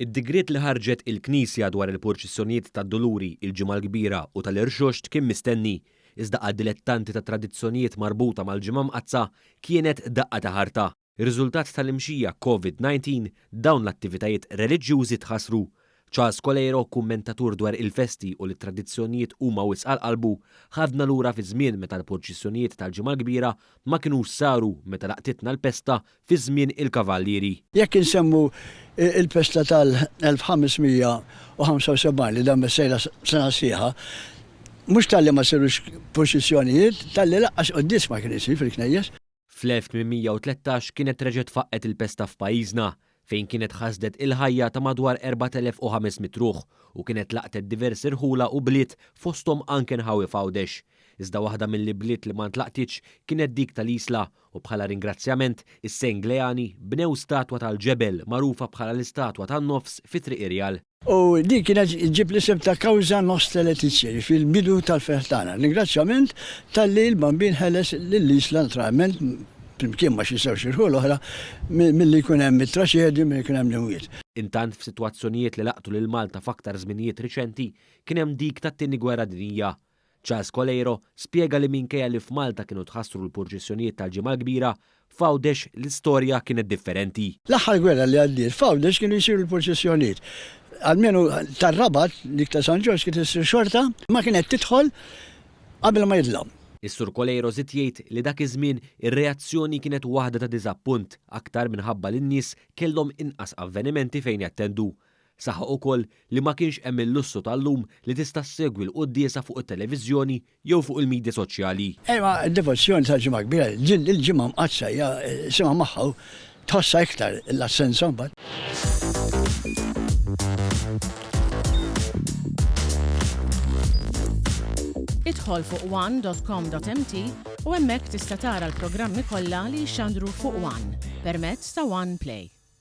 Id-digriet li ħarġet il-Knisja dwar il-purċissjonijiet tad-Duluri, il-Ġimgħa l-Kbira u tal-Irxoxt kien mistenni, iżda għad-dilettanti tat-tradizzjonijiet marbuta mal-Ġimgħa Mqaddsa kienet daqqa ta' ħarta. Riżultat tal-imxija Covid 19, dawn l-attivitajiet reliġjużi tħassru. Charles Coleiro, kummentatur dwar il-festi u li t-tradizzjonijiet huma wisq għal qalbu, ħadna lura fi żmien meta l-purċissjonijiet tal-Ġimgħa l-Kbira ma kinux saru meta laqtitna l-pesta fi żmien il-Kavallieri. Jekk insemmu l-pesta tal-1575 li damet sejra sena sħiħa, mhux talli ma sarux purċissjonijiet, talli lanqas quddies ma kien isir fil-knejjes. Fl-1813 kienet reġgħet faqqgħet il-pesta f'pajjiżna, fejn kienet ħasdet il-ħajja ta' madwar 4,500 ruħ u kienet laqtet diversi rħula u bliet fosthom anke nħawi f'Għawdex. Iżda waħda mill-ibliet li ma ntlaqtitx kienet dik tal-Isla u bħala ringrazzjament is-Sengleani bnew statwa tal-ġebel magħrufa bħala l-istatwa tan-nofs fi Triq Irjal. U din kienet iġġib l-isem ta' Causa Nostra Laetitia, jiġifieri l-bidu tal-ferħ tagħna. Ringrazzjament talli l-Bambin ħeles lill-Isla naturalment flimkien ma' xi żewġ irħul oħra milli jkun hemm it-traċedji, milli jkun hemm l-imwiet. Intant f'sitwazzjonijiet li laqtu lil Malta f'aktar żminijiet riċenti kien hemm dik tat-Tieni Gwerra Dinjija. Charles Coleiro spjega li minkejja li f'Malta kienu tħassru l-purċissjonijiet tal-Ġimgħa l-Kbira, f'Għawdex l-istorja kienet differenti. L-aħħar gwerra li għaddiet, f'Għawdex kienu jsiru l-purċissjonijiet. Almenu tar-Rabat, dik ta' San Ġorġ kienet issir xorta, ma kienet tidħol qabel ma jidlam. Is-Sur Coleiro żied jgħid li dak iż-żmien ir-reazzjoni kienet waħda ta' diżappunt aktar minħabba li n-nies kellhom inqas avvenimenti fejn jattendu. Saħaq ukoll li ma kienx hemm il-lussu tal-lum li tista' ssegwi l-quddiesa fuq it-televiżjoni jew fuq il-midja soċjali. Imma d-devozzjoni tal-Ġimgħa Kbira, il-Ġimgħa Mqaddsa hija simgħa magħha u tħossha iktar l-assenza mbagħad. Idħol fuq one.com.mt u hemmhekk tista' tara l-programmi kollha li jixxandru fuq One permezz ta' One Play.